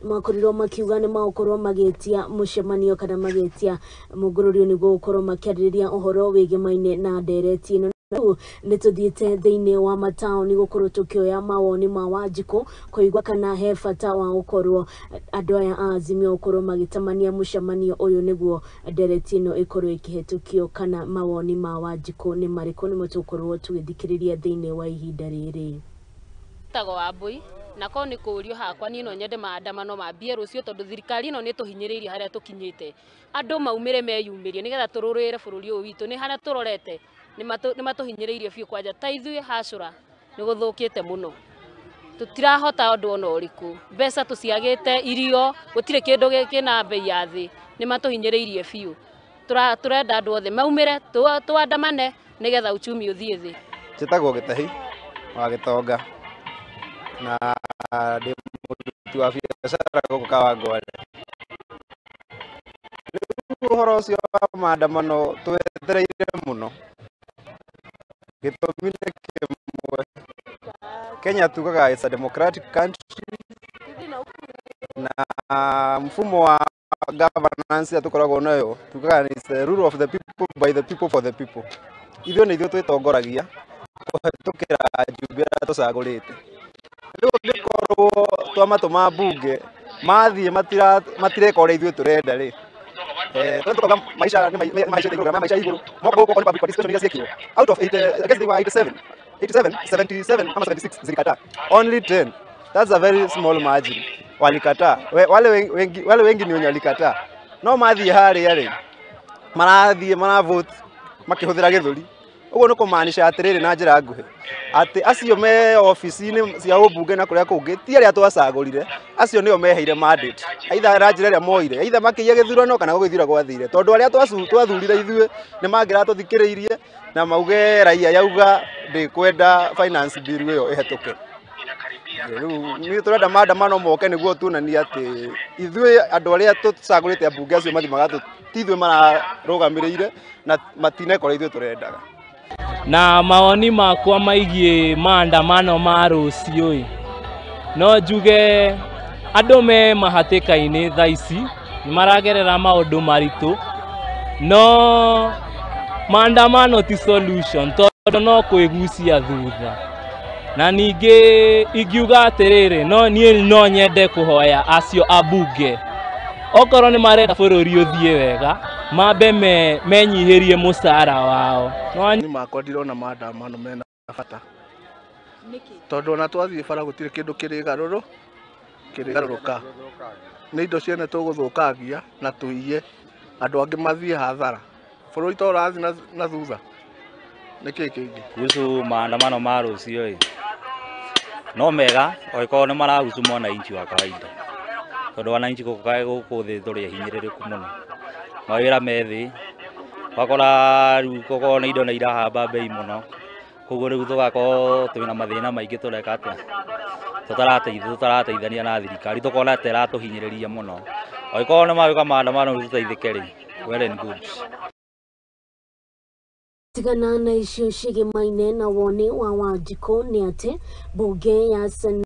Makorirwo makiuga nĩ magũkorwo magĩtia mũcemanio kana magĩtia mũngũrũrio nĩguo gũkorwo makĩarĩrĩria ũhoro wĩgemaine na ndereti ĩno. Rĩu nĩ tũthiĩte thĩinĩ wa mataũni gũkorwo tũkĩoya mawoni ma Wanjikũ kũigua kana he bata wa gũkorwo andũ aya a Azimio gũkorwo magĩtamania mũcemanio ũyũ nĩguo ndereti ĩno ĩkorwo ĩkĩhetũkio, kana mawoni ma Wanjikũ nĩ marĩkũ, nĩmo tũgũkorwo tũgĩthikĩrĩria thĩinĩ wa ihinda rĩrĩ. Tagwo Wambui, na korwo nĩ kũũrio hakwa, niĩ no nyende maandamano mambie rũciũ, tondũ thirikari ĩno nĩ tũhinyĩrĩirie harĩa tũkinyĩte. Andũ maumĩre meyumĩrie nĩgetha tũrũrĩre bũrũri ũyũ witũ. Nĩ harĩa tũrorete nĩ matũhinyĩrĩirie biũ, kwanja ta ithuĩ hacũra nĩ gũthũkĩte mũno, tũtirahota ũndũ ona ũrĩkũ, mbeca tũciagĩte, irio gũtirĩ kĩndũ kĩna bei ya thĩ, nĩ matũhinyĩrĩirie biũ. Tũrenda andũ othe maumĩre twandamane nĩgetha uchumi ũthiĩ thĩ. Njĩtagwo Gĩtahi wa Gĩtonga na ndĩ mũruti wa biacara gũkũ Kawangware. Rĩu ũhoro ũcio wa maandamano twetereire mũno, gĩtũmi nĩ kĩmwe, Kenya tugaga it's a democratic country, na mfumo wa governance ĩrĩa tũkoragwo nayo tugaga it's the rule of the people, by the people, for the people. Ithuĩ nĩ ithuĩ twĩtongoragia kũhetũkĩra njumbe arĩa tũcagũrĩte. Rĩu ũngĩkorwo twamatũma mbunge mathiĩ matireka ũrĩa ithuĩ tũrenda rĩ, tũkauga maisha nĩ mahaicĩte igũrũ, maisha igũrũ moka gũkũ okorwo nĩ public participation iria ciekirwo, out of 8, I guess they were 87, 87, 77 ama 76 zilikataa, only 10. That's a very small margin walikataa. Wale wengi ni wenye walikataa, no mathiĩ harĩa rĩ, marathiĩ maravote makĩhũthĩra gĩthũri. Ũguo nĩ kũmaanisha atĩrĩrĩ, na njĩra nguhĩ, atĩ acio me obici-inĩ cia ũmbunge na kũrĩa kũngĩ ti arĩa twacagũrire, acio nĩo meheire mandate, either na njĩra ĩrĩa moire, either makĩiya gĩthurano kana gũgĩthira gwathire, tondũ arĩa twathurire ithuĩ nĩ mangĩratũthikĩrĩirie na mauge raia yauga ndĩkwenda finance bill ĩyo ĩhetũke. Rĩu nĩ tũrenda maandamano moke nĩguo tuonanie atĩ ithuĩ andũ arĩa tũcagũrĩte ambunge acio mathiĩ magatũ ti ithuĩ mararũgamĩrĩire na matineka ũrĩa ithuĩ tũrendaga. Na mawoni makwa maigiĩ maandamano ma rũciũ ĩ, no njuge andũ me mahatĩka-inĩ thaa ici nĩ maragerera maũndũ maritũ, no maandamano ti solution tondũ no kwĩgucia thutha. Na ningĩ ingiuga atĩrĩrĩ, no niĩ no nyende kũhoya acio ambunge, okorwo nĩ marenda bũrũri ũthiĩ wega, mambe menyihĩrie mũcara wao no. Niĩ makwa ndirona maandamano mena bata, tondũ ona twathiĩ bara gũtirĩ kĩndũ kĩrĩgarũrũ kĩrĩgarũrũka, nĩ indo ciene tũgũthũkangia na tũiye, andũ angĩ mathiĩ hathara, bũrũri to ũrathiĩ na thutha, nĩ kĩĩ kĩngĩ? Kuhusu maandamano ma rũciũ ĩ, no mega angĩkorwo nĩ marahusu mwananchi wa kawaida, tondũ wananchi gũkũ gũkũ thĩ tũrĩ ahinyĩrĩrĩku mũno, mawĩra me thĩ, wakora rĩu gũkorwo nĩ indo nĩ irahamba bei mũno, koguo rĩu tũgakorwo twĩna mathĩna maingĩ, tũreka atĩa, tũtarateithania na thirikari, tũkona ta ĩratũhinyĩrĩria mũno. Angĩkorwo nĩ magwĩka maandamano rĩu tũteithĩke rĩ, well and good. Tigana na icio cigemaine na woni wa Wanjikũ nĩ atĩ mbunge ya Senate